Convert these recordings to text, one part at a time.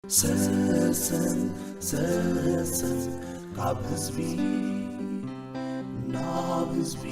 ሰሰን ሰሰን ካብ ህዝቢ ናብ ህዝቢ።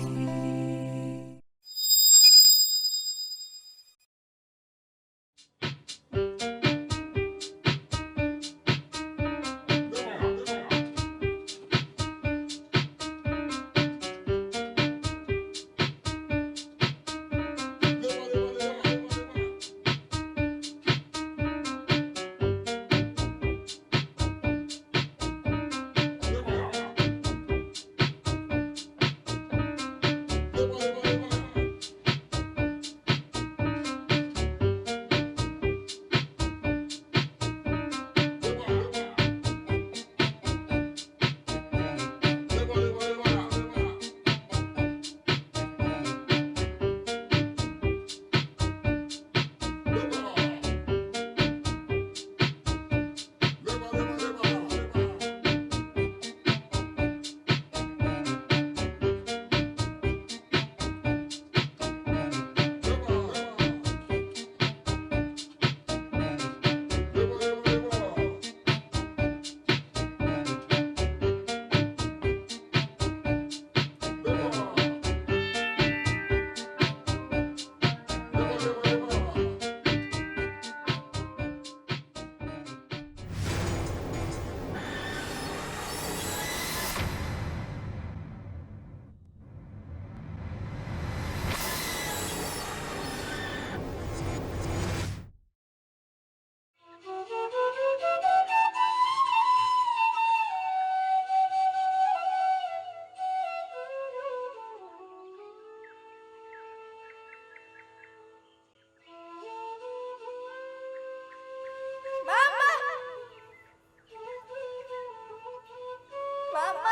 ማማ!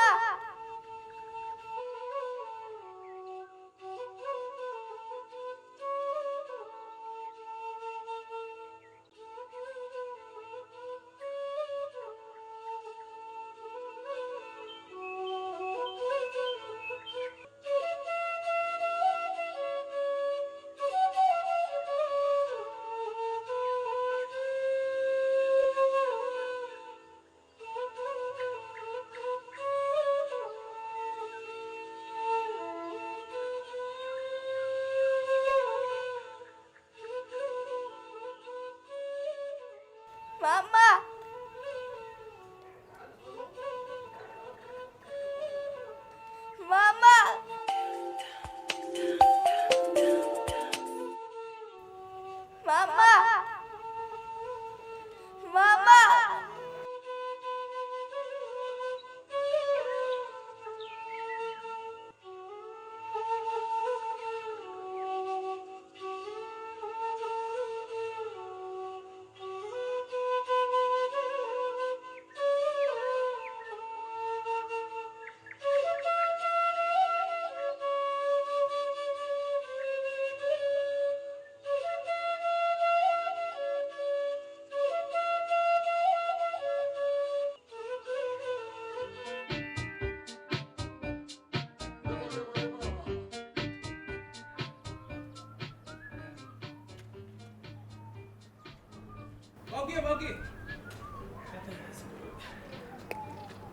ማማ! ማማ! ማማ! ማማ! ማማ! ባጉየ፣ ባጉየ።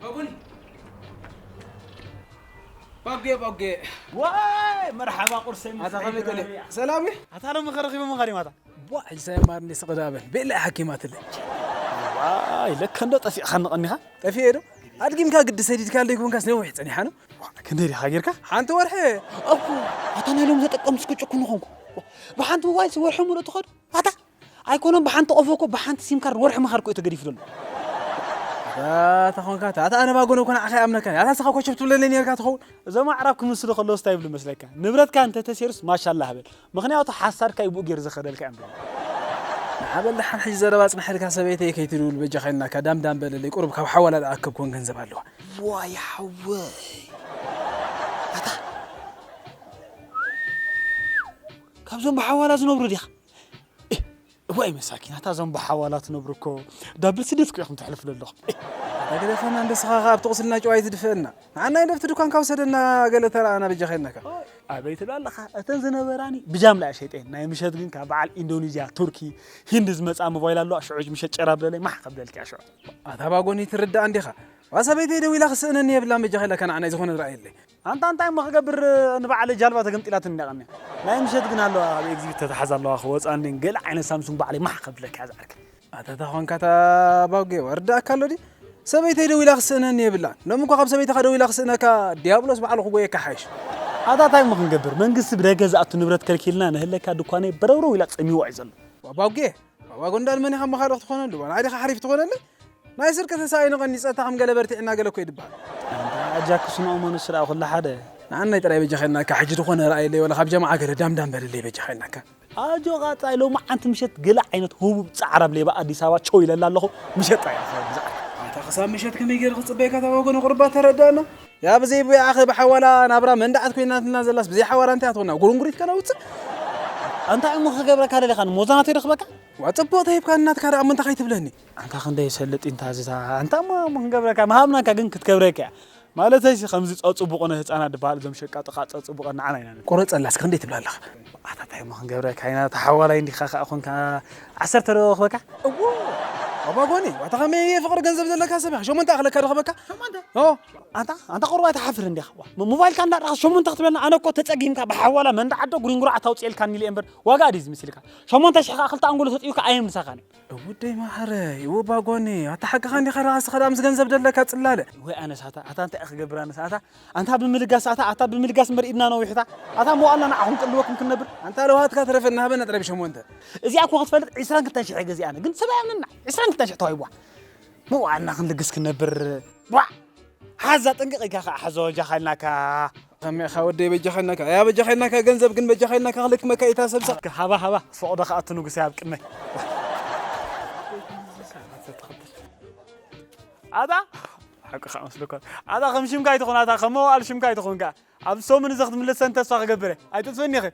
ባጉኒ። ባጉየ፣ ባጉየ። ዋይ፣ መርሓባ ቁርሰይ ምስ ኣታ ከመይ ቀለ? ሰላም እዩ? ኣታ ሎሚ ከረኺቦም ኻዲ ማታ? ቧ፣ ሕጂ ሳይ ማር እንደ ስቕ ዳበል። ቤላ ሓኪማትለ። ዋይ፣ ለካ እንዶ ጠፊእኻ ንቐኒኻ? ጠፊኤ ዶ? ኣድጊምካ ግዲ ሰዲድካ እንዶ ይኮንካስ ነዊሕ ጸኒሓ ነው? ዋ፣ ክንደይ ዲኻ ጌርካ? ሓንቲ ወርሒ። ኣኩ፣ ኣታ ናይ ሎም ዘጠቀም ስክጭኩ ንኾንኩ። ብሓንቲ ሞባይል ወርሒ ሙሉእ ትኸዱ? ኣታ፣ ኣይኮነን ብሓንቲ ቆፎ እኮ ብሓንቲ ሲም ካርድ ወርሒ ምኻድ እኮ እዩ ተገዲፉ ዘሎ። ኣታ ተኾንካ፣ ኣታ፣ ኣታ ኣነ ባጎነ እኮ ንዓኻ ይኣምነካ። ኣታ ንስኻ እኮ ሸፍ ትብለለይ ኔርካ ትኸውን። እዞም ኣዕራብ ክምስሉ ከለውስ እንታይ ይብሉ መስለካ? ንብረትካ እንተተሴሩስ ማሻላህ በል። ምኽንያቱ ሓሳድካ ይብኡ ገይሩ ዝኸደልካ እዮም። ንዓበል ደሓን ሕጂ ዘረባ ጽንሐልካ ሰበይተይ ከይትድውል በጃኻ ኢልናካ ዳም ዳም በለለይ። ቁሩብ ካብ ሓዋላ ዝኣከብኩወን ገንዘብ ኣለዋ። ዋይ ሓወይ። ኣታ ካብዞም ብሓዋላ ዝነብሩ ዲኻ? እዋይ መሳኪን፣ ኣታ እዞም ብሓዋላ ትነብሩ እኮ ዳብል ስደት እኮ ኢኹም ተሕልፉ ዘለኹም። ኣግደፈና እንደ ስኻ ኣብቲ ቁስልና ጭዋይ ዝድፍአና። ንዓና ይደፍቲ ድኳን ካብ ሰደና ገለ ተረኣና በጃኻ ኢልናካ። ኣበይ ትብል ኣለኻ? እተን ዝነበራኒ ብጃምላ እየ ሸይጠን። ናይ ምሸት ግን ካብ በዓል ኢንዶኔዥያ፣ ቱርኪ፣ ሂንድ ዝመጻ ሞባይል ኣለዋ። ሽዑ ምሸት ጨራ ብለለይ ማሕ ከብለልኪ እያ ሽዑ። ኣታ ባጎኒ ትርዳእ እንዲኻ። ዋ ሰበይተይ ደዊላ ክስእነኒ የብላን በጃኻ ኢላካ ንዓና ዝኾነ ዝረኣየለይ። ኣንታ እንታይ እሞ ክገብር ንባዕለይ ጃልባ ተገምጢላትኒ እንዳቐንያ። ናይ ምሸት ግን ኣለዋ ኣብ ኤግዚቢት ተታሓዝ ኣለዋ ክወጻ እንዴን ገለ ዓይነት ሳምሱንግ ባዕለይ ማሕ ከብለካ እያ ዝዓርከይ። ኣታ እታ ኾንካ እታ ባጉ ወርዳእካ ኣሎ ድዩ? ሰበይተይ ደዊላ ክስእነኒ የብላን። ሎም እኳ ካብ ሰበይትኻ ደዊላ ክስእነካ ዲያብሎስ ባዕሉ ክጎየካ ሓይሽ። ኣታ እንታይ እሞ ክንገብር መንግስቲ ብደገ ዝኣቱ ንብረት ከልኪልና ንህለካ ድኳነይ በረውረው ኢላ ጸሚዋ እዩ ዘሎ። ባጉ ባባ ጎንዳል መን ኢኻ መኻሪ ክትኾነሉ? ዋላ ዓዲኻ ሓሪፍ ትኾነለይ? ናይ ስርቂ ተሳኢኑ ቀኒጸታ ከም ገለ በርቲዕና ገለ እኮ ይድበሃል። ኣንታ ኣጃክስ ንኦሞን እሱ ደኣ ኩሉ ሓደ። ንዓናይ ጥራይ በጃኻ ኢልናካ፣ ሕጂ ዝኾነ ረኣየለይ፣ ወላ ካብ ጀማዓ ገለ ዳምዳም በልለይ በጃኻ ኢልናካ። ኣጆ ቃጻይ ሎማዓንቲ ምሸት ገለ ዓይነት ህቡብ ጻዕራም ሌባ ኣዲስ ኣበባ ቸው ኢለላ ኣለኹ፣ ምሸት ጥራይ ኢኻ ብዛዕባ። ኣታ ክሳብ ምሸት ከመይ ገይሩ ክጽበየካ፣ እታ ወገኑ ቁርባ ተረዳእና። ያ ብዘይ ብያዕኸ ብሓዋላ ናብራ መንዳዓት ኮይናትና ዘላስ ብዘይ ሓዋላ እንታይ ኣትኾና? ጉርንጉሪት ከነውጽእ? እንታይ እሞ ክገብረካ ደሊኻ? ሞዛናት ይረኽበካ? ዋ፣ ጽቡቕ ተሂብካ እናትካ ደኣ እሞ እንታይ ከይትብለኒ? ኣንታ ክንደይ ሰልጥ እንታ ዝታ፣ ኣንታ እሞ፣ እሞ ክንገብረካ፣ ምሃብናካ ግን ክትገብረካ እያ። ማለተይሲ ከምዚ ጸጽቡቑ ንህጻናት ድበሃል፣ እዞም ሸቃጥኻ ጸጽቡቐ ንዓና ኢና ንብል። ቁረጸላስ ክንደይ ትብላ ኣለኻ? ኣታ እንታይ እሞ ክንገብረካ ኢና፣ ተሓዋላይ እንዲኻ ከኣ ኾንካ፣ ዓሰርተ ዶ ክበካ? እዎ፣ ባባ ጎኒ፣ ዋታ ከመይ ፍቕሪ ገንዘብ ዘለካ ሰብ ኢኻ፣ ሸሞንተ ኣኽለካ ዶ ክበካ? ሸሞንተ? ኦ። ኣንታ፣ ኣንታ ቁሩብ ኣይትሓፍር እንዲኻ? ሞ-፣ ሞባይልካ እንዳረኣኻ ሸሞንተ ክትብለና፣ ኣነ እኮ ተጸጊምካ ብሓዋላ መንዳዓት ዶ ጉሪንጉራ ኣታውጽኤልካኒ ኢለ እምበር፣ ዋጋ ድዩ ዝምስልካ? ሸሞንተ ሽሕ ከኣ ክልተ ኣንጎሎ ተጥዩካ ኣየምሳኻን። እውደይ ማሕረይ፣ እዎ ባጎኒ፣ ኣታ ሓቅኻ እንዲኻ ደኣ፣ እስኻ ደኣ ምስ ገንዘብ ደለካ ጽላለ። ወይ ኣነስ ኣታ፣ ኣታ እንታይ ክገብር ኣነስ ኣታ፣ ኣንታ ብምልጋስ ኣታ፣ ኣታ ብምልጋስ እምበር ኢድና ነዊሕታ፣ ኣታ መዋእልና ንዓኹም ቅልወኩም ክንነብር። ኣንታ ለውሃትካ ትረፈና፣ ሃበና ጥራይ ብሸሞንተ። እዚኣ እኮ ክትፈልጥ ዕስራን ክልተን ሽሕ ገዚኣ ኣነ፣ ግን ሰብ ኣየምንና፣ ዕስራን ክልተን ሽሕ ተዋሂብዋ። መዋእልና ክንልግስ ክንነብር፣ ቧዕ! ሓዛ ጥንቅቕ ኢልካ ከኣ ሓዞ በጃኻ ኢልናካ። ከመይ ኢኻ ወደይ በጃኻ ኢልናካ? ያ በጃኻ ኢልናካ ገንዘብ ግን በጃኻ ኢልናካ ክልክመካ ኢታ ሰብሳ። ሃባ ሃባ ፈቕዶ ከኣ እቲ ንጉሰይ ኣብ ቅድመይ። ኣታ ሓቂ ከኣ መስለካ። ኣታ ከም ሽምካ ኣይትኾን፣ ኣታ ከም መዋእል ሽምካ ኣይትኾን ከኣ። ኣብ ሰሙን እዚ ክትምለሰን ተስፋ ክገብር እየ። ኣይትጥፍእኒ ኢኺ።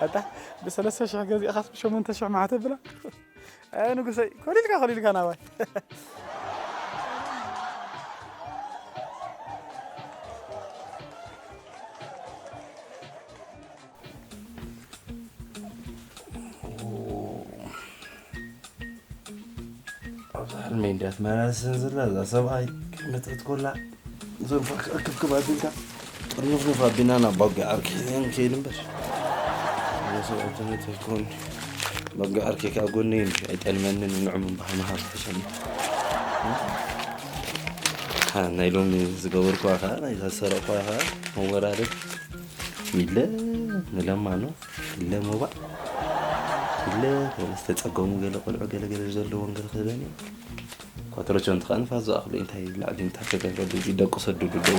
ኣታ ብሰለስተ ሽሕ ገዚእኻስ ብሸሞንተ ሽሕ ማዕተብ ብላ። ኣይ ንጉሰይ፣ ኮሊልካ፣ ኮሊልካ ናባይ። ኣብዚ ሕልመይ እንድያ ትመላለስን ዘላ እዛ ሰብኣይ መትእት ኮላ። ዞርፋ ክእክብክብ ኣቢልካ ጥርንፍንፍ ኣቢና ናብ ባጉ ዓርከይ ንከይድ እምበር። እዛ ሰብኣይ ተመት ኣይኮን። ባጉ ዓርከይ ከኣ ጎነይ ምሽ ኣይጠልመንን፣ ንዑ ምንባህ ምሃብ ተሸኒ። ናይ ሎሚ ዝገበርኩዋ ከኣ፣ ናይ ዝሰረቕኩዋ ከኣ መወራረድ። ሚለ ንለማኖ፣ ክለ ሞባእ፣ ክለ ዝተጸገሙ ገለ ቆልዑ ገለ ገለ ዘለዎም ገለ ክህበኒ። ኳትሮቾ እንተ ኸኣ ንፋስ ዝኣኽሉ እንታይ ላዕሊ እንታይ ተገብረ፣ እዚ ደቁ ሰዱዱ ደው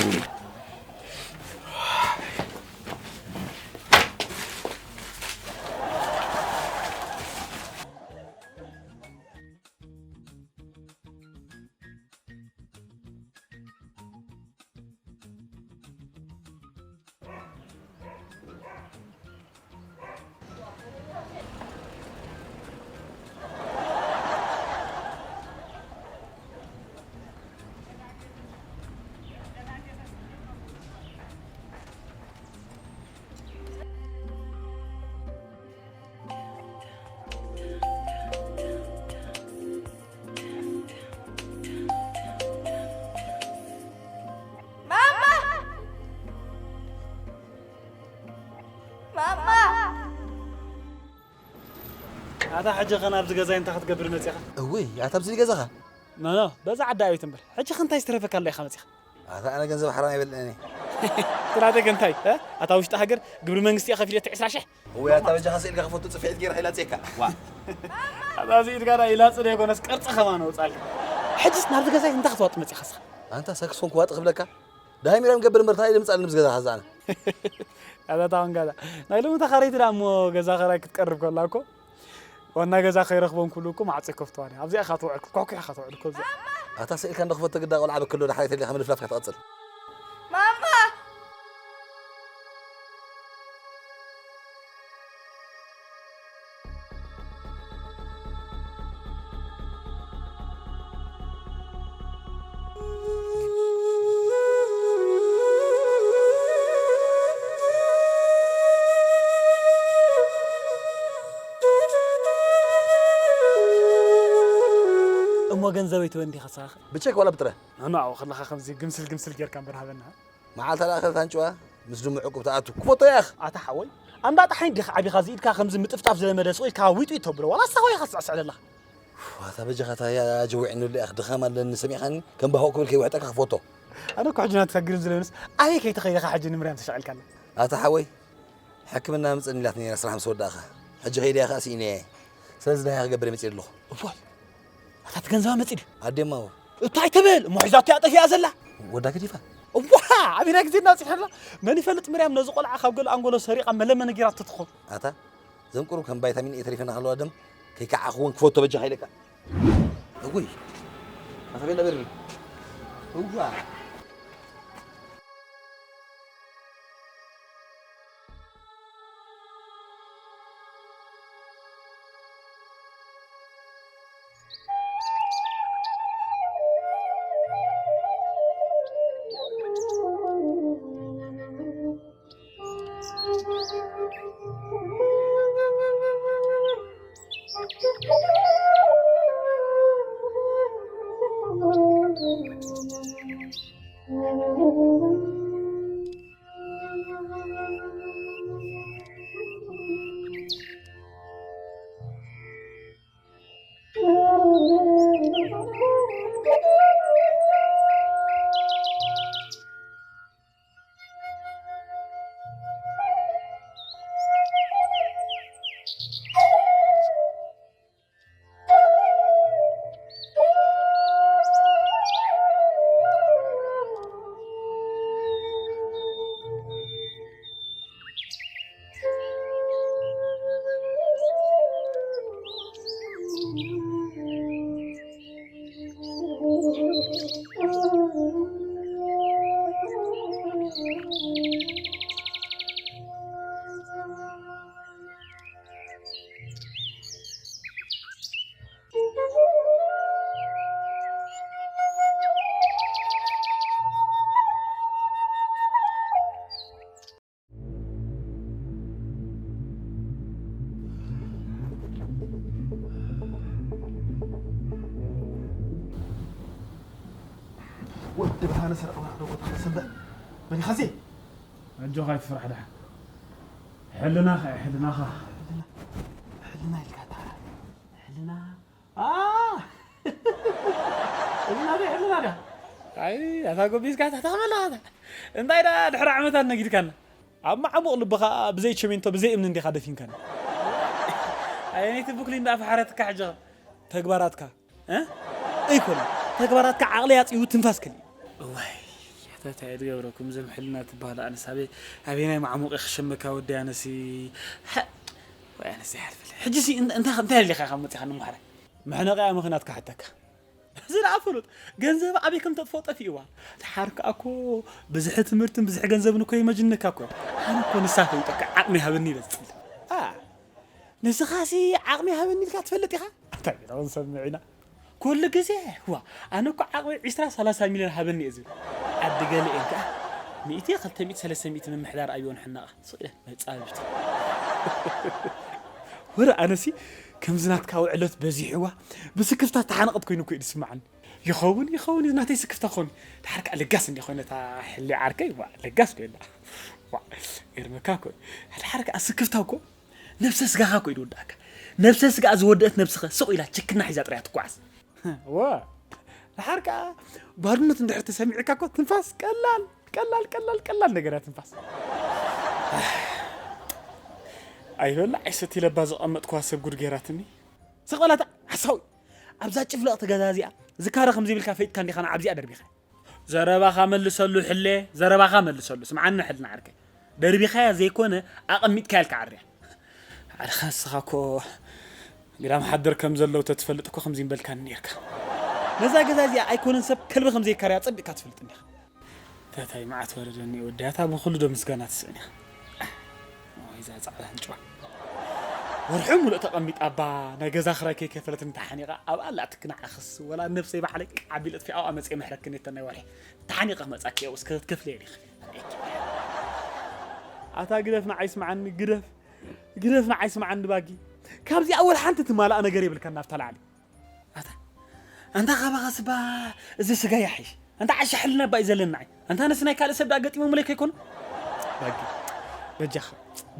ኢሉ። ማማ! ማማ! ኣታ ሕጂ ኸ ናብዚ ገዛይ እንታይ ክትገብር መጺኻ? እውይ፣ ኣታ ኣብዚ ገዛኻ? ኖ፣ ኖ፣ በዛ ዓዲ ኣቤት እምበር። ሕጂ ኸ እንታይ ዝተረፈካ ኣሎ ኢኻ መጺኻ? ኣታ ኣነ ገንዘብ ሓራም ኣይበልዕን እየ። ስራተይ ከ እንታይ? እ? ኣታ ውሽጢ ሃገር ግብሪ መንግስቲ እየ ከፊለ እቲ ዕስራ ሽሕ? እውይ፣ ኣታ በጃኻ ስኢልካ ክፈቱ ጽፍዒት ገይረ ከይላጽየካ። ዋ። ኣታ እዚ ኢድካ ዳ ኢላጽ ዶ ኣይኮነስ ቅርጺ ከማን ኣውጻልካ። ሕጅስ ናብዚ ገዛይ እንታይ ክትዋጥ መጺኻ እስኻ? ኣንታ ሳክስፎን ክዋጥ ክብለካ? ደሃይ ሚራም ገብር እምበር፣ እንታይ ድምጻ ንምስ ገዛ ሓዛነ? ኣታ ታውን ገዛ። ናይ ሎሚ ተኻረይቲ ደኣ እሞ ገዛ ኸራይ ክትቀርብ ከላ እኮ፣ ዋና ገዛ ከይረኽቦም ክብሉ እኮ ማዕጾ ይከፍትዋ ድያ? ኣብዚኣ ኢኻ ትውዕል፣ ኳኩ ኢኻ ትውዕል እኮ ኣብዚኣ። ኣታ ስኢልካ እንዶ ክፈቶ ግዳ ቆልዓ ብክሎ ዳሕራይ ተሊኻ ምልፍላፍካ ትቐጽል። ማማ! እሞ ገንዘበይ ትበ እንዲኻ ሳኽ? ብቸክ ዋላ ብጥረ? ኣኖ ኣዎ ከለኻ ከምዚ ግምስል ግምስል ጌርካ እምበር ሃበና። መዓልታ ደኣ ከልታን ጭዋ ምስ ድሙ ዕቁብ ተኣቱ ክፈቶ ያኽ። ኣታ ሓወይ ኣንዳ ጥሓይ እንዲኻ ዓቢኻ እዚ ኢድካ ከምዚ ምጥፍጣፍ ዝለመደ ስቕ ኢልካ ዊጥ ዊጥ ተብሎ ዋላ ኣሳኻ ኢኻ ትስዕስዕ ዘለኻ። ዋታ በጃኻ እታ ኣጀዊዕኒ ሉ ያኽ ድኻም ኣለኒ ሰሚዕኻኒ ከም ባሆ ክብል ከይውሕጠካ ክፈቶ። ኣነ እኮ ሕጂ ናትካ ግርም ዝለንስ ኣበይ ከይተኸይድኻ ሕጂ ንምርያም ተሻቒልካኒ። ኣታ ሓወይ ሕክምና ምጽእኒ ኢላትኒ ነይራ ስራሕ ምስ ወዳእኻ። ሕጂ ከይደ እያ ከኣ ስኢነያ እየ። ስለዚ እንታይ እየ ክገብር እየ መጺእ ኣለኹ። እዋይ ኣታ እቲ ገንዘባ መጺእ ድዩ? ኣዴማ እዎ። እንታይ ትብል እሞ ሒዛቶ እያ ጠፊኣ ዘላ። ወዳ ገዲፋ። እዋ ኣበይና ግዜና ኣብጺሓ ኣላ። መን ይፈልጥ ምርያም ነዚ ቆልዓ ካብ ገለ ኣንጎሎ ሰሪቓ መለመኒ ጌራቶ ትኾን። ኣታ እዘን ቁሩብ ከም ቫይታሚን ኤ ተሪፈና ከለዋ ደም ከይከዓኹ እውን ክፈቶ በጃኻ ኢለካ። እውይ ኣታ ቤላ በርር። እዋ ወዲ ብርሃነ ሰረቕና ዶ ቦታ ሰንበ መን ኢኻ እዚ? ኣጆኻ ኣይትፍራሕ ደሓን ሕልናኻ እዩ ሕልናኻ ሕልና ኢልካ ተሓራ ሕልና ሕልና ዶ ሕልና ዶ ኣይ ኣታ ጎቢዝካ ታሕታ ከመላኻታ እንታይ ደኣ ድሕሪ ዓመታት ነጊድካና ኣብ መዓሙቕ ልብኻ ብዘይ ቸሜንቶ ብዘይ እምኒ እንዲኻ ደፊንካኒ ኣየነይቲ ቡክሊ እንዳፈሓረትካ ሕጂ ተግባራትካ ኣይኮነ ተግባራትካ ዓቕሊ ኣፅዩ ትንፋስ ከሊ እዋይ ኣታ እንታይ እየ ዝገብረኩም ዘም ሕልና ትበሃል ኣነስ ኣበይ ኣበይ ናይ መዓሙቕ ክሸመካ ወዲ ኣነሲ ወይ ኣነስ ይሓልፈለ ሕጂ ሲ እንታይ እንታይ ኣሊኻ ካብ መፅኻ ንምሓረ መሕነቕያ ምኽንያት ክሓተካ እዚ ደኣ ፍሉጥ ገንዘብ ኣበይ ከም ተጥፎ ጠፊእዋ ድሓር ከኣ እኮ ብዝሒ ትምህርትን ብዝሒ ገንዘብን እኮ ይመጅንካ እኮ ኣነ እኮ ንሳ ፈይጠካ ዓቕሚ ሃበኒ ይበዝፅል ንስኻሲ ዓቕሚ ሃበኒ ኢልካ ትፈልጥ ኢኻ እንታይ ኢሎም ሰምዒና ኩሉ ግዜ ዋ ኣነ እኮ ዓቕሚ ዒስራ ሰላሳ ሚልዮን ሃበኒ እየ ዝብል ዓዲ ገሊኤን ከኣ ሚእቲ ክልተ ሚእቲ ሰለስተ ሚእቲ ምምሕዳር ኣብዮን ሕናቓ ስቕ ኢለን መጻብብቲ ወረ ኣነሲ ከምዚ ናትካ ውዕለት በዚሕዋ ብስክፍታ ተሓነቐት ኮይኑ እኮ እዩ ዝስምዓኒ ይኸውን ይኸውን እዩ ናተይ ስክፍታ ክኸውን እዩ ድሓር ከዓ ለጋስ እንዲ ኮይነ እታ ሕሊ ዓርከይ ዋ ለጋስ ኮይና ዋ ይገርመካ እኮ እዩ ድሓር ከዓ ስክፍታ እኮ ነብሰ ስጋኻ እኮ እዩ ዝወድኣካ ነብሰ ስጋኣ ዝወደአት ነብስኸ ስቕ ኢላ ችክና ሒዛ ጥራያ ትጓዓዝ ዋ ድሓር ከዓ ባርነት እንድሕር ተሰሚዕካ እኮ ትንፋስ ቀላል ቀላል ቀላል ቀላል ነገር እያ ትንፋስ ኣይበላ ዓይሰት ኢለባ ዘቐመጥኩዋ ሰብ ጉድ ገይራትኒ ስቕ በላታ ሓሳዊ ኣብዛ ጭፍለቕቲ ገዛ እዚኣ ዝካረ ከም ዘይብልካ ፈይጥካ እንዲኻ ንዓብዚኣ ደርቢኻ ዘረባኻ መልሰሉ ሕሌ ዘረባኻ መልሰሉ ስምዓኒ ሕልና ዓርከይ ደርቢኻያ ዘይኮነ ኣቐሚጥካያ ኢልካ ዓርያ ዓርኻ እስኻ እኮ ግዳም ሓደር ከም ዘለዉ ተትፈልጥ እኮ ከምዚ ምበልካኒ ነርካ ነዛ ገዛ እዚኣ ኣይኮነን ሰብ ከልቢ ከም ዘይካርያ ጸቢቕካ ትፈልጥ እንዲኻ ተታይ መዓት ወረደኒ ወዲ ኣታ ብኹሉ ዶ ምስጋና ትስእን ኢኻ ወይ እዛ ጻዕዳ ኣንጭዋ ወርሒ ሙሉእ ተቐሚጣ እባ ናይ ገዛ ክራይ ከይከፈለትኒ ተሓኒቓ ኣብኣ ኣላ ትክናዓኽስ ወላ ነብሰይ ባዕለይ ቃዕ ኣቢለ ጥፊኣ ኣብኣ መፅየ መሕረክኒ እተን ናይ ወርሒ ተሓኒቐ ክመፃኪ እየ እስከ ክትከፍልየ ዲኺ ኣታ ግደፍ ንዓይ ስምዓኒ ግደፍ ግደፍ ንዓይ ስምዓኒ ባጊ ካብዚኣ ወላ ሓንቲ ትማላእ ነገር የብልካን ናብታ ላዕሊ ኣታ ኣንታ ካባኻስ እባ እዚ ስጋ ይሓይሽ። ኣንታ ዓሻ ሕልና እባ እዩ ዘለኒ ንዓይ። ኣንታ ነስ ናይ ካልእ ሰብ ደኣ ገጢሞምለይ ከይኮኑ? በጊ፣ በጃኻ፣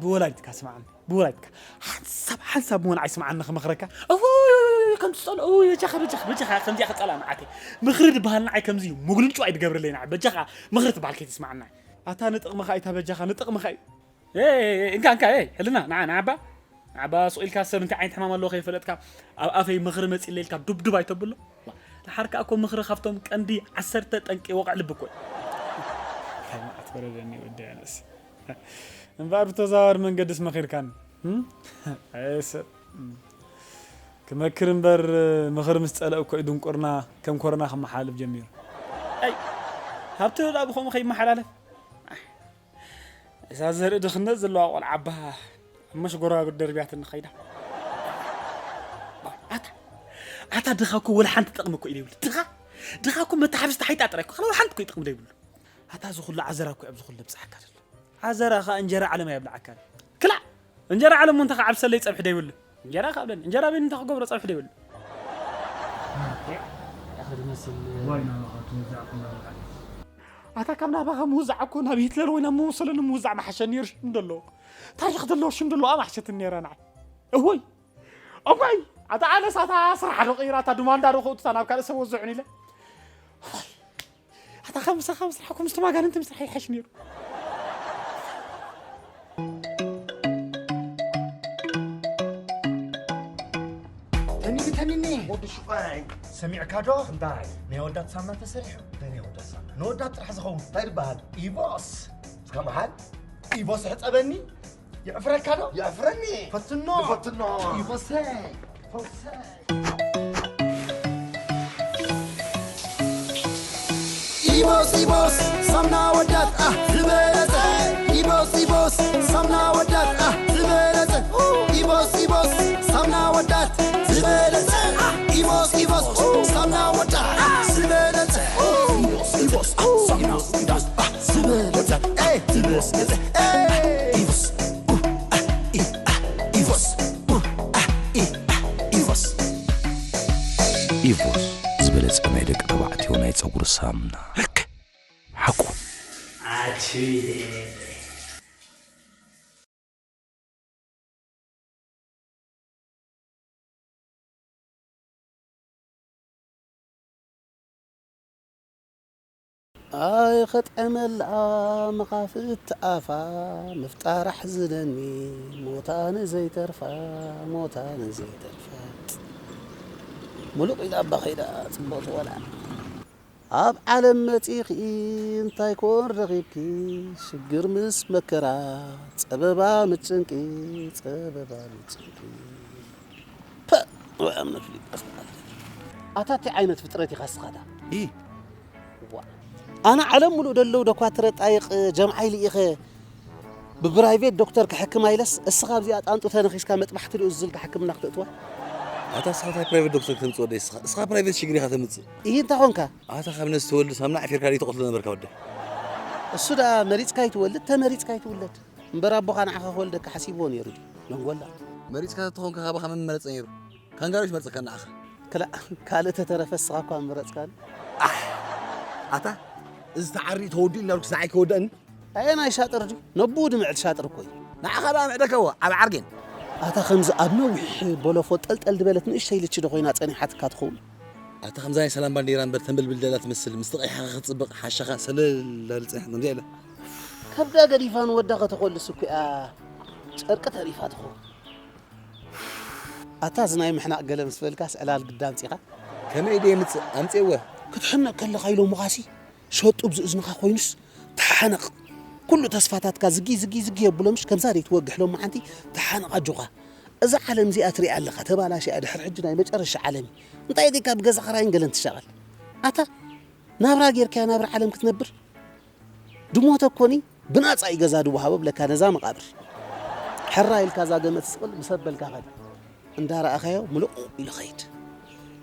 ብወላዲትካ ስምዓኒ፣ ብወላዲትካ። ሓንሳብ፣ ሓንሳብ እውን ኣይስምዓኒ ክመኽረካ። እውይ፣ ከም ትጸልኦ፣ እውይ፣ በጃኻ፣ በጃኻ፣ በጃኻ፣ ከምዚኣ ክጸልኣ ንዓተይ። ምኽሪ ዝበሃል ንዓይ ከምዚ እዩ፣ ምጉልንጭዋ እዩ ትገብረለይ ንዓይ። በጃኻ፣ ምኽሪ ትበሃል ከይትስምዓኒ ንዓይ። ኣታ ንጥቕምኻ እዩ፣ እታ በጃኻ፣ ንጥቕምኻ እዩ። ኤ፣ ኤ፣ ኤ፣ እንካ፣ እንካ፣ ኤ፣ ሕልና፣ ንዓ፣ ንዓባ፣ ንዓባ፣ ሱቕ ኢልካ ሰብ እንታይ ዓይነት ሕማም ኣለዎ ከይፈለጥካ፣ ኣብ ኣፈይ ምኽሪ መጺለይ ኢልካ ዱብዱብ ኣይተብሎ። ደሓር ከኣ እኮ ምኽሪ ካብቶም ቀንዲ ዓሰርተ ጠንቂ ወቕዒ ልቢ እኮ እዩ። እንታይ መዓት በረደኒ ወዲ ኣነስ። እምበኣር ብተዘዋዋሪ መንገድስ መኺርካኒ፣ እም? ኣየ ሰብ፣ እም። ክመክር እምበር ምኽሪ ምስ ጸለእ እኮ እዩ ድንቁርና ከም ኮሮና ክመሓላልፍ ጀሚሩ። ኣይ፣ ሃብቲ ደኣ ብኸምኡ ከይመሓላለፍ። እዛ ዘርኢ ድኽነት ዘለዋ ቆልዓ ኣባ ኣብ መሽጎራጉር ደርብያትኒ ኸይዳ። ኣታ፣ ኣታ ድኻ እኮ ወላ ሓንቲ ጥቕሚ እኮ እዩ ዘይብሉ። ድኻ፣ ድኻ እኮ መተሓብስቲ ሓይጣ ጥራይ እኮ፣ ካልእ ወላ ሓንቲ እኮ እዩ ጥቕሚ ዘይብሉ። ኣታ እዚ ኩሉ ዓዘራ እኮ እዩ ኣብዚ ኩሉ ዘብጽሓካ ዘሎ። ዓዘራ ኸኣ እንጀራ ዓለም ኣየብልዓካን። ክላእ! እንጀራ ዓለም እውን ተኸዓ ብሰለይ ጸብሒ ዘይብሉ። እንጀራ ከብለኒ፣ እንጀራ በይኑ እንታይ ክገብሮ ጸብሒ ዘይብሉ። ኣታ ካብ ናባኻ ምውዛዕ እኮ ናብ ሂትለር ወይ ናብ መወሰለኒ ምውዛዕ መሓሸ ነይሩ ሽም ደሎ። ታሪኽ ደሎ ሽም ደሎ ኣማሕሸትን ነይረ ንዓይ። እወይ! እወይ! ኣታ ኣነስ ኣታ ስራሕ ዶ ቀይራ፣ ኣታ ዱማንዳ ዶ ከውትታ ናብ ካልእ ሰብ ወዝዑን ኢለ። እወይ! ኣታ ካብ ምሳኻ ምስራሕ እኮ ምስቶም ኣጋንንቲ ምስራሕ ይሓሽ ነይሩ። ተኒኒ፣ ተኒኒ። ወዲ ሽቋይ። ሰሚዕካ ዶ? እንታይ? ናይ ወዳት ሳምና ተሰሪሑ። እንታይ ናይ ወዳት ሳምና? ንወዳት ጥራሕ ዝኸውን። እንታይ ዝበሃል? ኢቮስ። እስካ መሓል? ኢቮስ ሕጸበኒ። የዕፍረካ ዶ? የዕፍረኒ። ፈትኖ። ፈትኖ። ኢቮሰይ። ፈውሰይ። ኢቦስ ኢቦስ ሳምና ወዳት ኣ ዝበለጸ። ኢቦስ ኢቦስ ሳምና ወዳት ኣ ዝበለጸ። ኢቦስ ኢቦስ ሳምና ወዳት ዝበለጸ። ኢቦስ ኢቦስ ሳምና ወዳት ኣ ዝበለጸ። ኢቦስ ኢቦስ ሳምና ወዳት ኣ ዝበለጸ። ኤ ዝበለጸ። ኤ ኢቦስ ኡ ኣ ኢ ኣ ኢቦስ ኡ ኣ ኢ ኣ ኢቦስ። ኢቮስ ዝበለጸ ናይ ደቂ ተባዕትዮ ናይ ጸጉሪ ሳሙና። ልክ ሓቁ። ኣትዩ ኣይኸጥዕመላ መኻፍት ኣፋ ምፍጣር ኣሕዝነኒ ሞታ ንዘይተርፋ ሞታ ንዘይተርፋ። ሙሉቕ ኢላ እባ ኸይዳ ጽቡቕቲ ቆልዓ። ኣብ ዓለም መጺኺ እንታይ ኮን ረኺብኪ ሽግር ምስ መከራ ጸበባ ምስ ጭንቂ ጸበባ ምስ ጭንቂ። ፐእ! ወይ ኣምነ ፍሊጶስ በዓል። ኣታ እንታይ ዓይነት ፍጥረት ኢኻ እስኻታ? ኢ። ዋ። ኣነ ዓለም ሙሉእ ደለዉ ዶኳትረ ጣይቕ ጀምዓይ ልኢኸ ብፕራይቬት ዶክተር ክሕክማ ኢለስ እስኻ ኣብዚኣ ጣንጡ ተነኺስካ መጥባሕቲ ዶ ዝዝልካ ሕክምና ክተእትዋ? ኣታ እስኻ እንታይ ፕራይቬት ዶክተር ክተምጽእ ወደይ እስኻ? እስኻ ፕራይቬት ሽግር ኢኻ ተምጽእ። ኢሂ እንታይ ኾንካ? ኣታ ካብ ነዚ ተወልድ ሳምና ዓፊርካ ደይ ትቐትሎ ነበርካ ወደይ። እሱ ደኣ መሪጽካ ይትወልድ ተመሪጽካ ይትውለድ። እምበር ኣቦኻ ንዓኻ ክወልደካ ሓሲብዎ ነይሩ ድዩ? መንጎላ። መሪጽካ ተተኾንካ ካባኻ መን መረጸ ነይሩ? ካንጋሮሽ መርጸካ ንዓኻ። ክላእ ካልእ ተተረፈ እስኻ እኳ ምረጽካኒ። ኣሕ! ኣታ እዚ ተዓሪኡ ተወዲኡ ኢልናልኩስ ንዓይ ከወድኣኒ? ኣየናይ ሻጥር ድዩ? ነብኡ ድምዕድ ሻጥር እኮ እዩ። ንዓኻ ደኣ ምዕደካዎ ኣብ ዓርጌን። ኣታ ከምዚ ኣብ ነዊሕ ቦሎፎ ጠልጠል ዝበለት ንእሽተይ ልቺ ዶ ኮይና ጸኒሓትካ ትኸውን? ኣታ ከምዛ ናይ ሰላም ባንዴራ እምበር ተንበልብል ደላ ትመስል ምስቲ ቀይሓኻ ክትጽብቕ ሓሻኻ ሰለል ዳብል ጸኒሓት ንሪኣ ኢለ። ከብዳ ገዲፋ ንወዳ ከተኾልስ እኮ እያ ጨርቂ ተሪፋ ትኸውን። ኣታ እዚ ናይ ምሕናቕ ገለ ምስ በልካስ ዕላል ግዳ ኣምጺኻ። ከመይ ድየ ምጽእ ኣምጽኤወ። ክትሕነቕ ከለኻ ኢሎምኻሲ ሸጡብ ዝእዝንኻ ኮይኑስ ተሓነቕ። ኩሉ ተስፋታትካ ዝጊ ዝጊ ዝጊ የብሎ ምሽ ከምዛ ደይትወግሕ ሎማዓንቲ ተሓነቕ ኣጆኻ። እዛ ዓለም እዚኣ ትሪኣ ኣለኻ ተባላሽያ ድሕሪ ሕጂ ናይ መጨረሻ ዓለም እዩ። እንታይ ጌርካ ብገዛኻ ራይን ገለን ትሻቐል። ኣታ ናብራ ጌርካያ ናብራ ዓለም ክትነብር ድሞተ ኮኒ ብናጻ እዩ ገዛ ድወሃቦ ብለካ ነዛ መቓብር። ሕራ ኢልካ እዛ ገመድ ስቕል ምስ ኣበልካ ኸድ። እንዳረኣኻዮ ምሉቕ ኢሉ ኸይድ።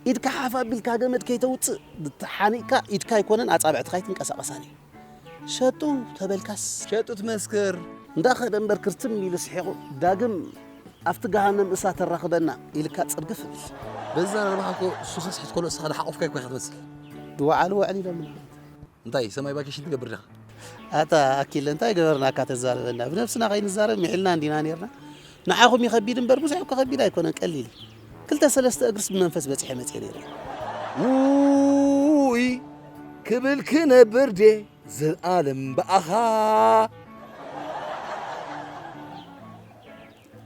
ኢድካ ሓፍ ኣቢልካ ገመድ ከይተውጽእ ተሓኒቕካ ኢድካ ኣይኮነን ኣጻብዕትኻ ኣይትንቀሳቐሳን እዩ። ሸጡ ተበልካስ። ሸጡ ትመስክር። እንዳኸደ እምበር ክርትም ኢሉ ስሒቑ ዳግም ኣብቲ ገሃነም እሳት ተራኽበና ኢልካ ጽርግፍ ብል። በዛ ረባኻ እኮ እሱ ከስሕት ከሎ እስኻ ዝሓቆፍካ እኮ ኢኻ ትመስል። ድወዓሉ ውዕል ኢሎምና። እንታይ ሰማይ ቫኬሽን ትገብር ዲኻ? ኣታ ኣኪለ እንታይ ገበርናካ ተዛረበና? ብነብስና ከይንዛረብ ምሒልና እንዲና ኔርና። ንዓኹም ይኸቢድ እምበር ብዙሕ እኮ ከቢድ ኣይኮነን፣ ቀሊል እዩ። ክልተ ሰለስተ እግርስ ብመንፈስ በጺሐ መጽየ ነይረ። ውይ ክብል ክነብር ድየ ዘልኣለም ብኣኻ።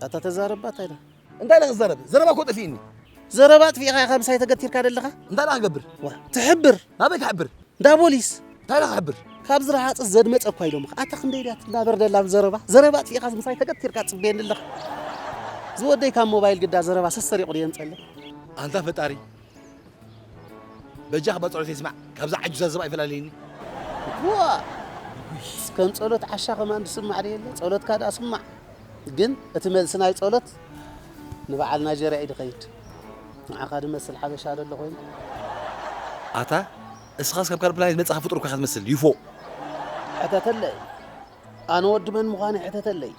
ኣታ ተዛረባ እንታይ ኢላ? እንታይ ኢለ ክዛረብ? ዘረባ እኮ ጠፊእኒ። ዘረባ ኣጥፊእኻ ኢኻ ምሳይ ተገቲርካ ደለኻ? እንታይ ኢለ ክገብር? ዋ፣ ትሕብር። ናበይ ክሕብር? እንዳ ፖሊስ። እንታይ ኢለ ክሕብር? ካብ ዝረሃጽስ ዘድመጸ እኳ ኢሎምኻ። ኣታ ክንደይ ድያ ትናበር ደላ ብዘረባ? ዘረባ ኣጥፊእኻ ምሳይ ተገቲርካ ትጽበየኒ ኣለኻ። ዝወደይ ካብ ሞባይል ግዳ ዘረባ ሰሰሪቑ ድየ ምጸለይ? ኣንታ ፈጣሪ። በጃኻ ባጽዖት ይስማዕ። ካብዛ ዓጁዛ ዘባ ይፈላለየኒ። ዋ! ከም ጸሎት ዓሻ ከማን ዝስማዕ ድየ? ጸሎትካ ደኣ ስማዕ። ግን እቲ መልሲ ናይ ጸሎት ንበዓል ናይጀርያ እዩ ድኸይድ። ንዓኻ ድመስል ሓበሻ ደሎ ኮይኑ። ኣታ እስኻስ ካብ ካልእ ፕላኔት መጻኻ ፍጡር እኮ ኢኻ ትመስል፣ ዩፎ። ሕተተለይ። ኣነ ወዲ መን ምዃነይ ሕተተለይ።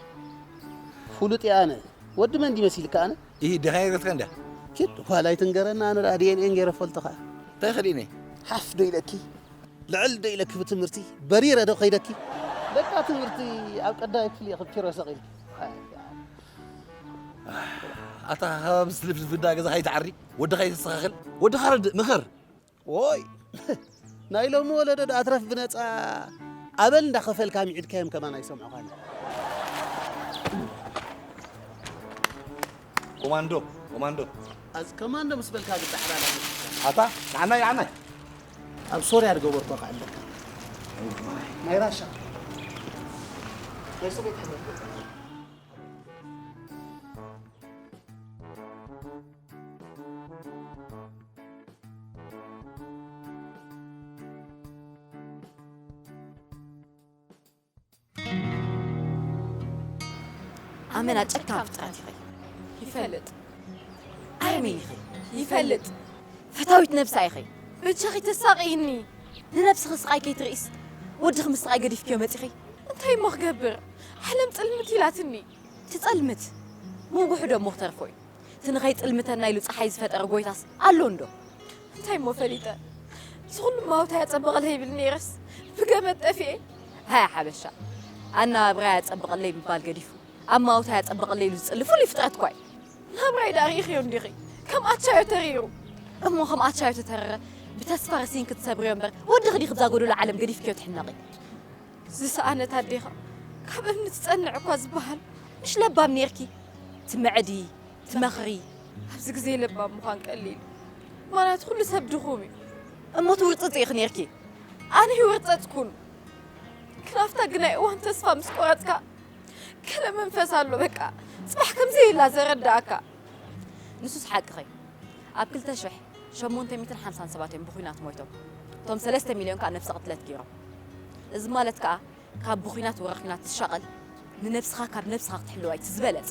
ፍሉጥ እየ ኣነ። ወዲ መን ድዩ መሲልካ ኣነ? ይህ ደኻ ይረትካ እንዳ። ኪድ፣ ዋላ ኣይትንገረና፣ ኣነ ደኣ ዲ ኤን ኤ ገይረ ፈልጥኻ። እንታይ ኸዲነ? ሓፍ ዶ ኢለኪ? ልዕል ዶ ኢለኪ ብትምህርቲ? በሪረ ዶ ኸይደኪ? በቃ ትምህርቲ ኣብ ቀዳማይ ክፍሊ ኢኺ ፒሮ ሰቒልኪ። ኣታ ሃባ ምስ ልፍልፍ እንዳ ገዛ ከይትዓሪ፣ ወድኻ ይተስተኻኽል፣ ወድኻ ረድእ፣ ምኸር። ኦይ፣ ናይ ሎሚ ወለዶ ደኣ ኣትረፍ ብነጻ ኣበል እንዳኸፈልካ ሚዒድካዮም ከማን ኣይሰምዑኻን። ኮማንዶ፣ ኮማንዶ። ኣዝ-፣ ኮማንዶ ምስ በልካ ግዳ ሓላል ኣይመስልካን። ኣታ፣ ንዓናይ፣ ንዓናይ። ኣብ ሶርያ ዝገበርኩ ክዕለካ። ናይ ራሻ። ናይ ሶቪየት ሕብረት። ኣመና ጨካን ፍጥረት ኢኺ። ይፈልጥ። ኣረሜን ኢኺ። ይፈልጥ። ፈታዊት ነብሳ ኢኺ። በጃኺ ተሳቕይኒ። ንነብስኺ ስቓይ ከይትርእይስ፣ ወድኺ ምስቓይ ገዲፍክዮ መጺኺ። እንታይ እሞ ክገብር? ዓለም ጽልምት ኢላትኒ። ትጸልምት። ምውጉሑ ደሞ ክተርፎ እዩ። እቲ ንኸይጽልምተና ኢሉ ጸሓይ ዝፈጠረ ጎይታስ ኣሎ እንዶ? እንታይ እሞ ፈሊጠ? እዚ ኩሉ ማውታ ያጸበቐለይ ይብል ነይረስ ብገመድ ጠፊኤ። ሃያ ሓበሻ፣ ኣነባብራ ያጸበቐለይ ምባል ገዲፉ፣ ኣማውታ ያጸበቐለይ ኢሉ ዝጽሊ ፍሉይ ፍጥረት እኳ እዩ። ናብራይ ደኣ ርኢኽዮ እንዲኺ? ከም ኣቻዮ ተሪሩ። እሞ ከም ኣቻዮ ተተረረ፣ ብተስፋ ረሲን ክትሰብርዮ እምበር፣ ወድኺ ዲኺ ብዛ ጎደሎ ዓለም ገዲፍክዮ ትሕነቒ? ዝሰኣነት ኣዴኻ ካብ እምኒ ትጸንዕ እኳ ዝበሃል፣ ምሽ ለባም ኔርኪ? ትምዕዲ፣ ትመኽሪ። ኣብዚ ግዜ ለባም ምዃን ቀሊል እዩ። ምኽንያቱ ኩሉ ሰብ ድኹም እዩ። እሞ ትውርጽጺ ኢኺ ኔርኪ። ኣነ ይወርጸጽኩን። ግን ኣብታ ግናይ እዋን ተስፋ ምስ ቆረጽካ፣ ገለ መንፈስ ኣሎ በቃ። ጽባሕ ከምዘየላ ዘረዳእካ። ንሱስ ሓቅኺ። ኣብ ክልተ ሽሕ ሸሞንተ ሚእትን ሓምሳን ሰባት እዮም ብኹናት ሞይቶም። እቶም ሰለስተ ሚልዮን ከኣ ነብሰ ቅትለት ገይሮም። እዚ ማለት ከኣ ካብ ብኹናት ወረ ኹናት ትሻቐል፣ ንነብስኻ ካብ ነብስኻ ክትሕልዋ እዩ እቲ ዝበለጸ።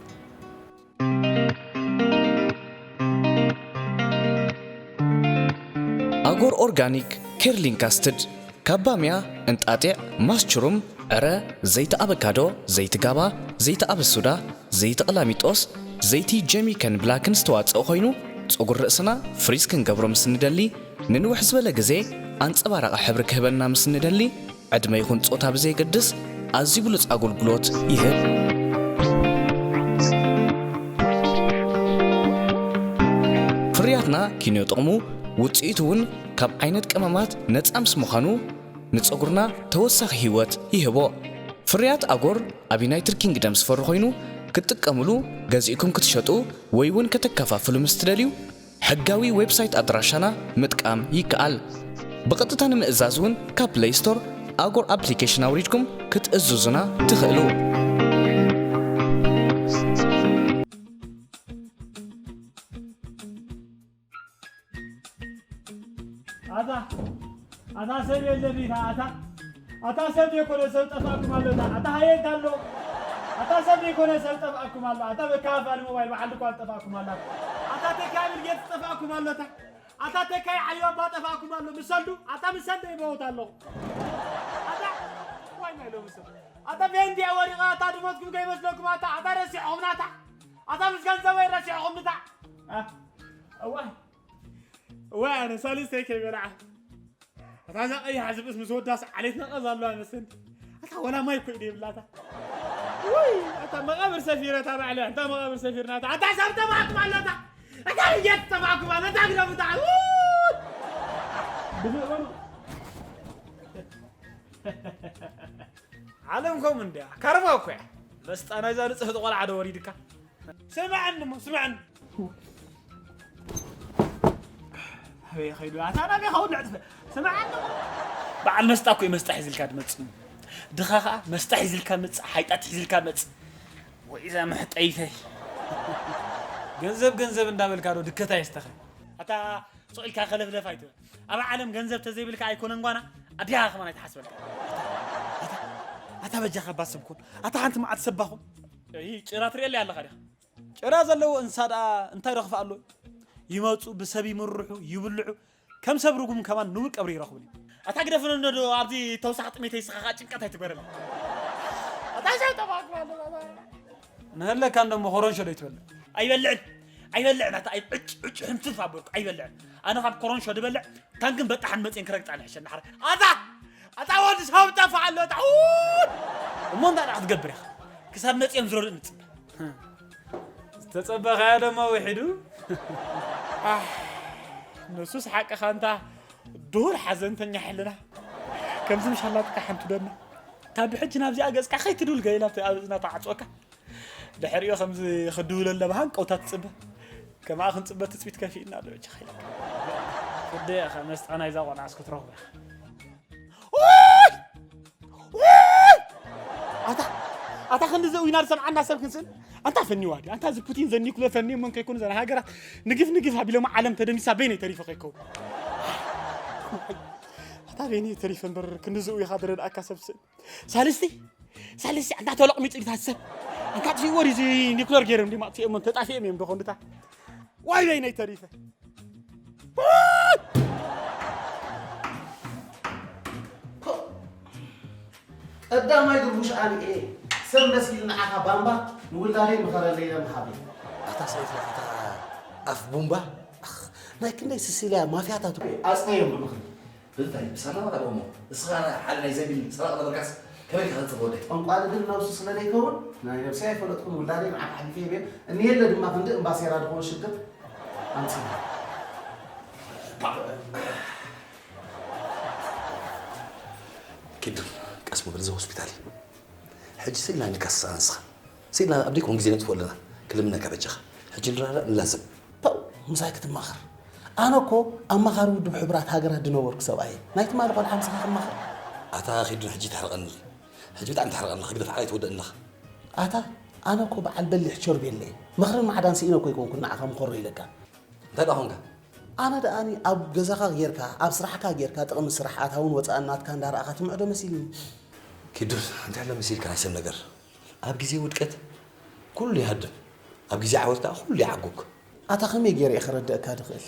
ኣጎር ኦርጋኒክ ኬርሊን ካስትድ ካብ ባምያ፣ እንጣጢዕ፣ ማስችሩም፣ ዕረ፣ ዘይቲ ኣበካዶ፣ ዘይቲ ጋባ፣ ዘይቲ ኣበሱዳ፣ ዘይቲ ቕላሚጦስ፣ ዘይቲ ጀሚከን ብላክን ዝተዋጽኦ ኮይኑ፣ ጸጉሪ ርእስና ፍሪዝ ክንገብሮ ምስ እንደሊ፣ ንንውሕ ዝበለ ግዜ ኣንጸባራቒ ሕብሪ ክህበና ምስ እንደሊ፣ ዕድመ ይኹን ጾታ ብዘየገድስ ኣዝዩ ብሉጽ ኣገልግሎት ይህብ። ፍርያትና ኪንዮ ጥቕሙ፣ ውጽኢቱ እውን ካብ ዓይነት ቀመማት ነጻ ምስ ምዃኑ፣ ንጸጉርና ተወሳኺ ህይወት ይህቦ። ፍርያት ኣጎር ኣብ ዩናይትድ ኪንግደም ዝፈሪ ኮይኑ፣ ክትጥቀምሉ፣ ገዚእኩም ክትሸጡ ወይ እውን ከተከፋፍሉ ምስ ትደልዩ፣ ሕጋዊ ዌብሳይት ኣድራሻና ምጥቃም ይከኣል። ብቐጥታ ንምእዛዝ እውን ካብ ፕለይ ስቶር ኣጎር ኣፕሊኬሽን ኣውሪድኩም ክትእዝዙና ትኽእሉ። ኣታ፣ ኣታ ሰብ የለን ኢኻ፣ ኣታ፣ ኣታ ሰብ ዘይኮነ ሰብ ጠፋእኩም ኣሎ፣ ኣታ፣ ኣታ ሃየንት ኣሎ። ኣታ ሰብ ዘይኮነ ሰብ ጠፋእኩም ኣሎ፣ ኣታ መከፋፈሊ ሞባይል በዓል ድኳን ጠፋእኩም ኣሎ። ኣታ ተካይ ቢል ጌትስ ጠፋእኩም ኣሎ፣ ኣታ፣ ኣታ ተካይ ዓሊ ባባ ጠፋእኩም ኣሎ፣ ምሰልዱ፣ ኣታ ምሰል ደይመውት ኣለኹ። ኣታ፣ ዋይ ናይ ሎሚ ሰብ። ኣታ ቬንድያ ወሪቓ፣ ኣታ ድሞትኩም ከይመስለኩም፣ ኣታ፣ ኣታ ረሲዕኹምና፣ ኣታ። ኣታ ምስ ገንዘበይ ረሲዕኹም ንታ እዋ እዋ ኣነ ሳልስተይ ከይበልዓ ኣታ እዛ ቀያሕ ዝብእስ ምስ ወዳስ ዓሌት ነቐዝ ኣለዋ መሰል ኣታ ወላ ማይ ኮይ ደብላታ ወይ ኣታ መቓብር ሰፊረ እታ ባዕለ ኣታ መቓብር ሰፊርና ኣታ ኣታ ሰብ ተባዕኩም ኣለታ ኣታ የት ተባዕኩም ኣለታ ግደም እታ ብዝእበኑ ዓለም ከምኡ እንድያ። ካርማ እኮ እያ። መስጣ ናይዛ ንጽህቲ ቆልዓ ዶ ወሪድካ? ስምዐኒ እሞ፣ ስምዐኒ። ኣበይ ኸይዱ? ኣታ ናበይ ኸውን ንዕጽፈ? ስምዐኒ እሞ። በዓል መስጣ እኮ እዩ መስጣ ሒዝልካ ድመጽእ። ድኻ ኸኣ መስጣ ሒዝልካ መጽእ፣ ሓይጣት ሒዝልካ መጽእ። ወይ እዛ መሕጠይተይ። ገንዘብ ገንዘብ እንዳበልካ ዶ ድከታ የስተኸ? ኣታ ስቕ ኢልካ ከለፍለፍ ኣይትበል። ኣብ ዓለም ገንዘብ ተዘይብልካ ኣይኮነን ጓና፣ ኣዲኻ ከማን ኣይትሓስበልካ። ኣታ፣ ኣታ፣ ኣታ በጃኻ ባሰብ ኩን። ኣታ ሓንቲ መዓልቲ ሰባኹም። ይህ ጭራ ትርእየለይ ኣለኻ ዲኻ? ጭራ ዘለዎ እንስሳ ደኣ እንታይ ረኽፋ ኣሎ? ይመጹ፣ ብሰብ ይምርሑ፣ ይብልዑ፣ ከም ሰብ ርጉም ከማን ንቡር ቀብሪ ይረኽቡን እዮም። ኣታ ግደፍን እንዶ ኣብዚ ተውሳኽ ጥሜተይ ስኻ ኸኣ ጭንቀት ኣይትግበረለይ። ኣታ ሰብ ተባክባ ኣሎ፣ ኣታ። ንህለካ እንዶ እሞ ኮረንሾ ዶ ይትበልዕ? ኣይበልዕን። ኣይበልዕን። ኣታ ኣይ ዕጭ፣ ዕጭ ሕንፍፍ ኣበልኩ። ኣይበልዕን። ኣነ ካብ ኮረንሾ ድበልዕ፣ ታንክን በጣሕን መጽየን ክረግጻ ንሕሸ እናሓረ። ኣታ! ኣታ ወዲ ሰብ ጠፋ ኣሎ፣ ኣታ! ኡ! እሞ እንታይ ደኣ ክትገብር ኢኻ? ክሳብ መጽዮም ዝረድኡ ንጽበ። ዝተጸበኻዮ ደማ ውሒዱ። ኣሕ፣ ንሱስ ሓቅኻ እንታ ድሁል ሓዘንተኛ ሕልና። ከምዚ ምሻላጥካ ሓንቱ ደማ። ካብ ብሕጂ ናብዚኣ ገጽካ ከይትድውል ገይላ ኣብቲ ኣብ እዝና ተዓጽወካ። ድሕሪኡ ከምዚ ክድውለለ ብሃንቀውታ ትጽበ። ከማኣ ክንጽበ ትጽቢት ከፊእና ኣሎ፣ በጃኻ ኢለካ። ፍደ ኢኻ መስጣ ናይዛ ቆልዓስ ክትረኽቦ ኢኻ። ኡይ! ኡይ! ኣታ፣ ኣታ ክንዲ ዘእዊና ዝሰምዓና ሰብ ክንስእን? ኣንታ ፈኒዋ ድዩ? ኣንታ እዚ ፑቲን ዘኒኩለ ፈንዮሞን ከይኮኑ ዘን ሃገራት ንግፍ ንግፍ ኣቢሎም ዓለም ተደሚሳ በይነይ ተሪፈ ከይከውን። ኣታ በይነይ ተሪፈ እምበር ክንዲ ዘእዊኻ ዝረድኣካ ሰብ ስእን። ሳልስቲ፣ ሳልስቲ ኣንታ ተለቕሚጡ ድዩ ታሰብ? ኣንታ ጥፊእዎ ድዩ እዚ ኒኩለር ገይሮም ድዩ ማጥፊኦሞን ተጣፊኦም እዮም ዶ ኮንዱታ? ዋይ በይነይ ተሪፈ። ቀዳማይ ድርቡሽ ኣነ እየ። ሰብ መሲል ንዓኻ ባምባ ንውላደይ ምኸረለይ ኢለ ምሃበይ። ኣታ ሰይፍና፣ ኣታ ኣፍ ቡምባ፣ ኣኽ፣ ናይ ክንደይ ስሲልያ ማፍያታት እኮ ኣጽነዮም ብምኽሪ። እንታይ ብሳላ ማለት እሞ እስኻ ሓደ ናይ ዘቢል ሰራቕ ነበርካስ ከመይ ክኸጽብ ወደይ? ጠንቋሊ ግን ነብሱ ስለ ዘይከውን ናይ ነብሰይ ኣይፈለጥኩን፣ ውላደይ ንዓኻ ኣሕሊፈ ይቤ። እኒሄለ ድማ ክንዲ እምባሴራ ዝኾነ ሽግር ኣምጺና። ኪዱ ቀስ ምብል እዚ ሆስፒታል እዩ። ሕጂ ስኢልና ንከስስ ኣንስኻ። ስኢልና ኣብ ደይኮን ግዜ ነጥፍኦ ኣለና። ክልምነካ በጃኻ። ሕጂ ንረዳዳእ ንላዘብ። ፓው፣ ምሳይ ክትማኸር። ኣነ እኮ ኣማኻሪ ውድብ ሕቡራት ሃገራት ዝነበርኩ ሰብኣይ እየ። ናይ ትማሊ ቆልዓ ምሳኻ ክማኸር። ኣታ ኪዱን ሕጂ ተሕርቐኒ። ሕጂ ብጣዕሚ ተሕርቐኒ። ክግደፍ ዓይ ትወደእ ኣለኻ። ኣታ፣ ኣነ እኮ በዓል በሊሕ ቸርቤለ እየ። ምኽርን ማዕዳን ስኢነ እኮ ኣይኮንኩን ንዓኻ ምኾሮ ኢለካ። እንታይ ደኣ ኾንካ? ኣነ ደኣኒ ኣብ ገዛኻ ጌርካ፣ ኣብ ስራሕካ ጌርካ፣ ጥቕሚ ስራሕ፣ ኣታውን ወጻእን ናትካ እንዳረኣኻ ትምዕዶ መሲልኒ። ኪዱስ፣ እንታይ ኣሎ መሲልካ ናይ ሰብ ነገር? ኣብ ግዜ ውድቀት ኩሉ ይሃድም፣ ኣብ ግዜ ዓወት ከኣ ኩሉ ይዓጉግ። ኣታ ከመይ ገይረ እየ ክረድአካ ድኽእል?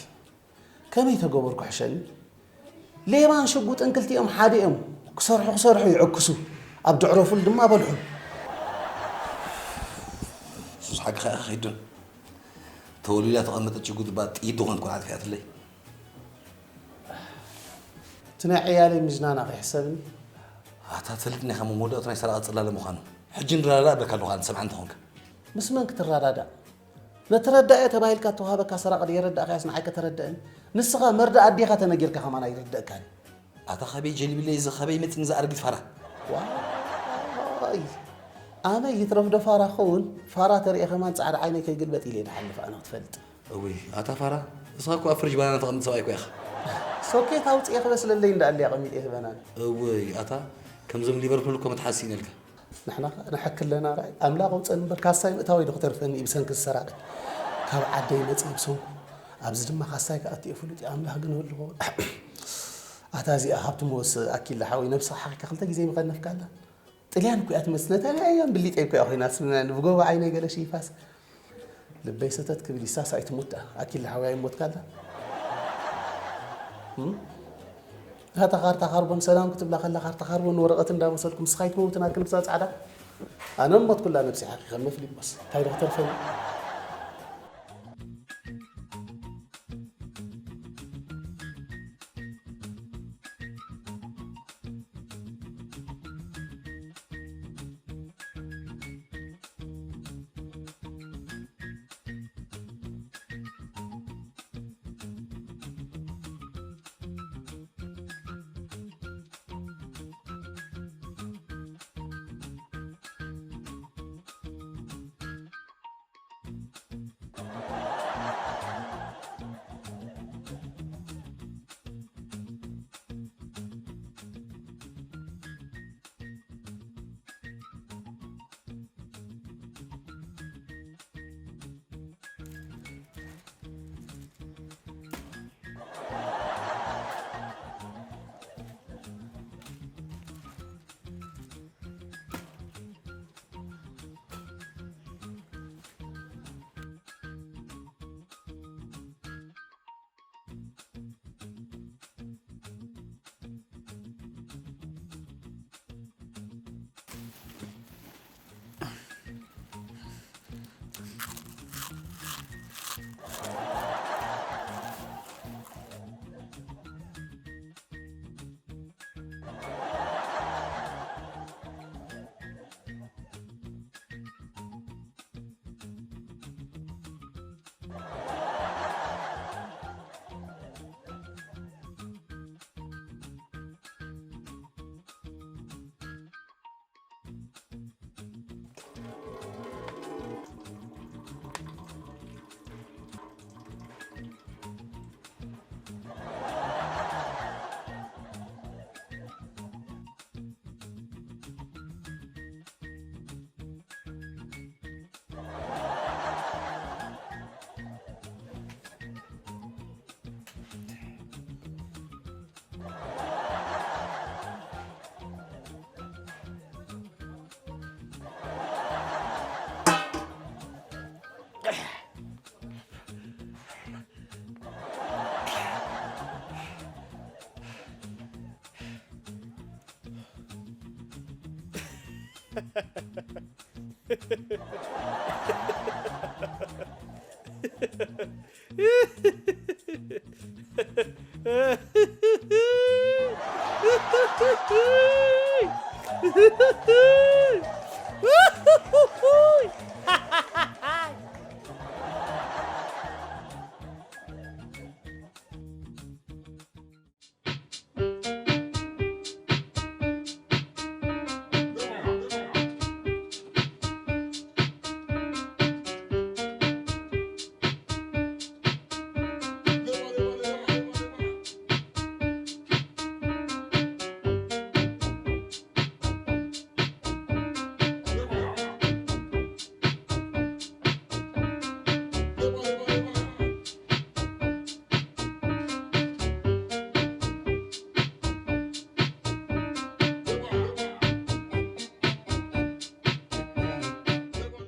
ከመይ ተገበርኩ ሕሸኒ? ሌባን ሽጉጥን ክልቲኦም ሓደ እዮም። ክሰርሑ ክሰርሑ ይዕክሱ፣ ኣብ ድዕሮ ፉል ድማ በልሑ። ሱስ ሓቅኻ ኢኻ ኪዱን። ተወልዊላ ተቐመጠት ሽጉጥ እባ ጥይት ዝኾነት ኮን ኣጥፊኣትለይ። እቲ ናይ ዕያለይ ምጅናና ከይሕሰብኒ። ኣታ ትፈልጥኒ ኢኻ እሞ መወዳእቱ ናይ ሰራቒ ጽላለ ምዃኑ። ሕጂ ንረዳዳእ እብለካ ኣለኹ ኣነ ትሰምዓኒ እንተኾንካ። ምስ መን ክትረዳዳእ? ነቲ ረዳእዮ ተባሂልካ እተዋህበካ ሰራቒ ደይረዳእካዮስ ንዓይ ከተረድእኒ? ንስኻ መርዳእ ኣዴኻ ተነጊርካ ከማን ኣይርድእካን እዩ። ኣታ ካበይ ጀሊብለይ እዚ ካበይ መጺኒ እዚ ኣረጊት ፋራ? ዋይ፣ ኣነ ይትረፍ ዶ ፋራ ክኸውን? ፋራ ተርእየ ከማን ጻዕዳ ዓይነይ ከይግልበጥ ኢለ እየ ዝሓልፍ ኣነ ክትፈልጥ። እውይ፣ ኣታ ፋራ፣ ንስኻ እኮ ኣብ ፍርጅ ባናና ተቐምጥ ሰብኣይ እኮ ኢኻ። ሶኬት ኣውጽኤ ክበስለለይ እንዳ ኣልየ ኣቐሚጠ እየ ባናና። እውይ፣ ኣታ ከምዞም ሊቨርፑል እኮ መትሓዚ ስኢነልካ። ንሕና ኸኣ ንሕክለና ርኣይ፣ ኣምላኽ ኣውጸን እምበር ካሳይ ምእታወይ ዶ ክተርፈኒ እዩ ብሰንኪ ዝሰራቂ። ካብ ዓደይ መጽየ ብሰንኩ፣ ኣብዚ ድማ ካሳይ ክኣቱ እየ ፍሉጥ እዩ፣ ኣምላኽ ግን ህሉ ክኸውን። ኣታ እዚኣ ሃብቲ መወስ ኣኪላ ሓወይ፣ ነብስኻ ሓኺካ ክልተ ግዜ ምኸነፍካ ኣላ። ጥልያን እኮ እያ ትመስል፣ ነታ ናይ ኣያን ብሊጠይ እኮ እያ ኮይና ትስምዕኒ፣ ብጎቦ ዓይነይ ገለ ሽይፋስ። ልበይ ሰተት ክብል ይሳስ ኣይትሙት ደኣ። ኣኪላ ሓወይ ኣይሞትካ ኣላ። እም? እታ ካርታ ካርቦን ሰላም ክትብላ ከላ ካርታ ካርቦን ንወረቐት እንዳመሰልኩም ንስኻ ኣይትመውትን ኣክል ብዛ ጻዕዳ። ኣነ ሞትኩላ ነብሲ ሓቂኸ እመ ፊሊጶስ። እንታይ ዶ ክተርፈኒ?